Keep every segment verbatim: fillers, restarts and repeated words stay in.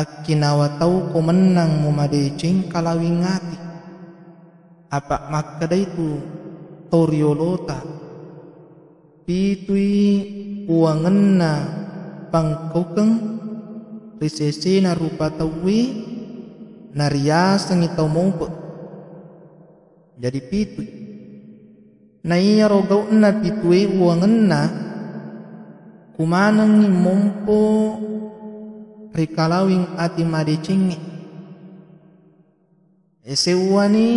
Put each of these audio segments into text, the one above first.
Akkinawa tauko mennang mumadeceng kalawing ati. Apa makkedai tu to riolota, "Pitui uwangenna pangkaukeng ri sesena rupa tauwe nariasengngi tau maupe." Jadi pitui. Naiyaro gau'na pitue uwangenna, kumanengngi mompo ri kalawing ati madecengnge. Seuwani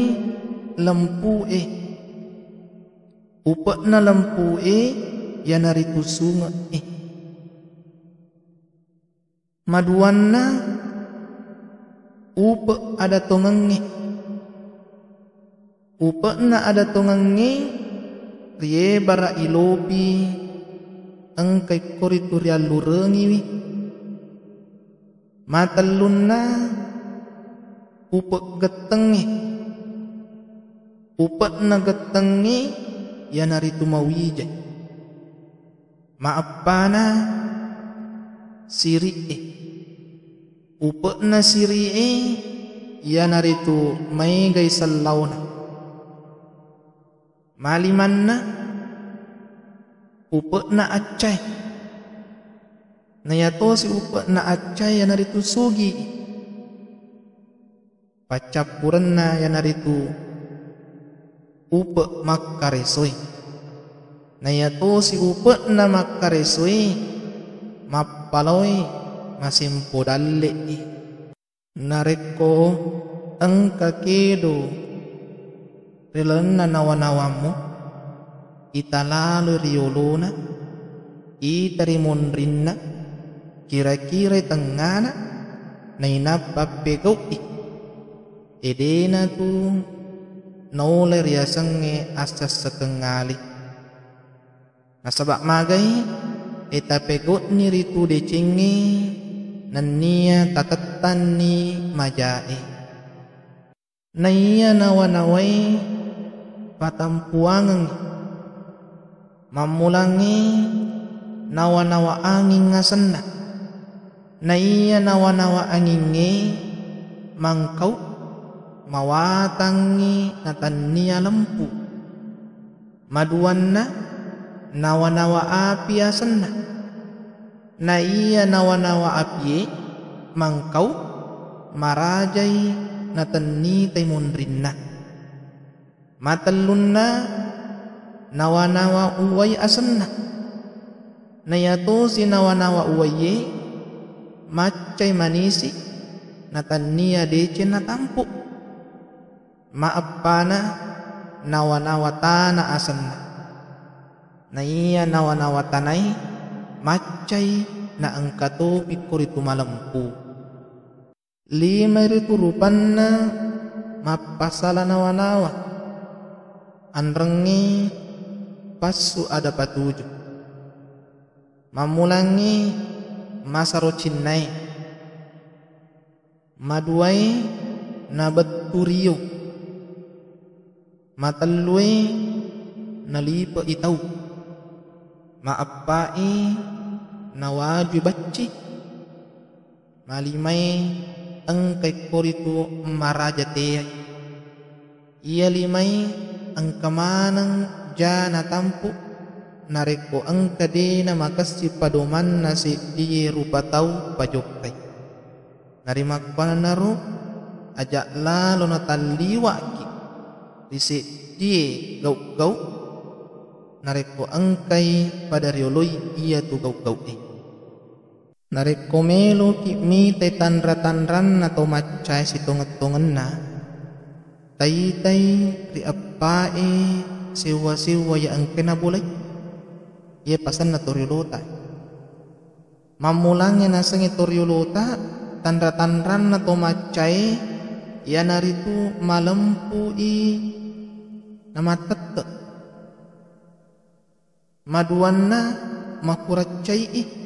lempu'e. Upe'na lempu'e iyanaritu sunge'e. Maduanna, upe' ada tongengnge. Upe'na ada tongengnge riebara' ilopi engka ikkoritu riallurengiwi. Matellunna, upe' gettengnge. Upe'na gettengnge iyanaritu mawijai. Maeppana, siri'e. Upe'na siri'e iyanaritu maegai sellauna. Malimanna, upe'na accae. Naiyatosi upe'na accae iyanaritu sugi. Paccappurenna iyanaritu upe' makkaresoe. Naiyatosi upe'na makkaresoe mappalaoi masempo dalle'i. Narekko engka kedo ri lalenna nawa-nawammu, ita laloi ri yolona, ita ri monrinna, kira-kirai tengngana, nainappa appegau'i. Edena tu naolai riasengnge assassekeng ali. Nasaba magai, e, tapegau'ni ritu decengnge nennia tatettanni majae. Naiya nawa-nawae patampuangengngi. Mammulangngi nawa-nawa anging asenna. Naiya nawa-nawa angingnge mangkau, mawatangngi natannia lempu. Maduanna, nawa-nawa api asenna. Naiya nawa-nawa apie mangkau, marajai natennitai monrinna. Matellunna, nawa-nawa uwai asenna. Naiyatosi nawa-nawa uwaiye maccai manisi, natannia deceng natampu. Maeppana, nawa-nawa tana asenna. Naiya nawa-nawa tanae maccai naengka topi ko ritu malempu. Limai ritu rupanna mappasala nawa-nawa. Anrengngi passu ada patuju. Mammulangngi masaro cinnae. Maduae nabettu rio. Matellue nalipe'i tau. Maeppa'i nawajui bacci. Malimae engkai koritu maraja teai. Iya limai engka maneng ja natampu, narekko engka de namakessing padomanna seddie rupa tau pajokkai. Narimakkuannanaro, aja lalo natalliwa'ki ri seddie gau-gau, narekko engkai pada rioloi iyatu gau-gau'e. Narekko meloki mitai tanra-tanranna to maccae sitongeng-tongenna, taitai ri eppae sewwa-sewwa iya engkae nabolai. Iya pasenna to riolota. Mammulangnge nasengnge to riolota, tanra-tanranna to maccae iyanaritu malempui namattette. Maduanna, makuraccai'i.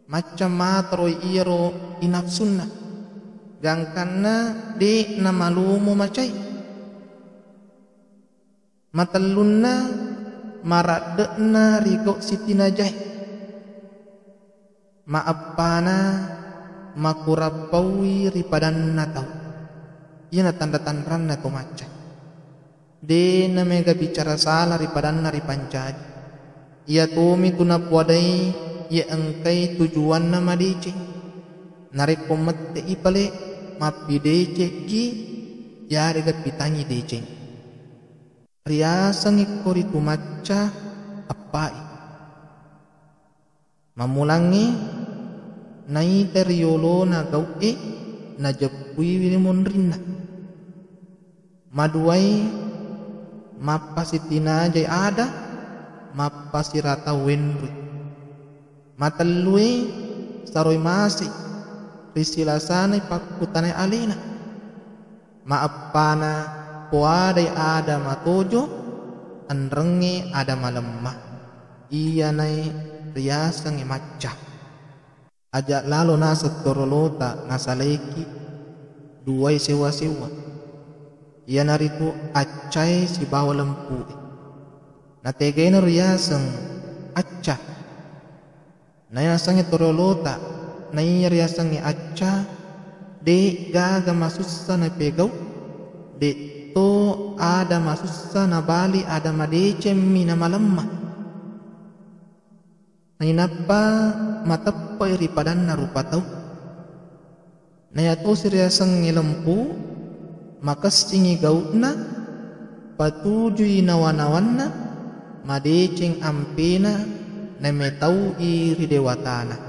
Macca matoroi iyaro inafsunna, gangkanna de namalumu macai. Matellunna, maradde'na ri gau sitinajae. Maeppana, Makurappaui ri padanna tau, iyana tanra-tanranna to macca. De' namega bicara sala ri padanna ripancaji. Iya tomi tu napoadai iya engkai tujuanna madeceng. Narekko mette'i pale, mappidecenggi, yarega pitangngi deceng. Riasengngi ko ritu macca, appa'i. Mammulangnge, naita ri yolona gau'e, najeppuiwi ri monrinna. Maduai, mappasitinajai ada, mappasiratau wenrui. Matellue, saroi mase, risilasanai pakkutanai alena. Maeppana, poadai ada matojo, enrengnge ada malemma. Iyanae riasengnge macca. Aja lalo naseng torolota nasalaiki duai sewwa-sewwa, iyanaritu accae sibawa lempu'e. Nategaina riaseng acca. Naiasengnge torolota, naiya riasengnge acca, de' gaga masussa napegau, de'to ada masussa nabali ada madecemmi namalemma. Nainappa mateppe'i ri padanna rupa tau. Nayatosi riasengnge lempu, makessingngi gau'na, patujui nawa-nawanna, madeceng ampena, nametau'i ri dewatana.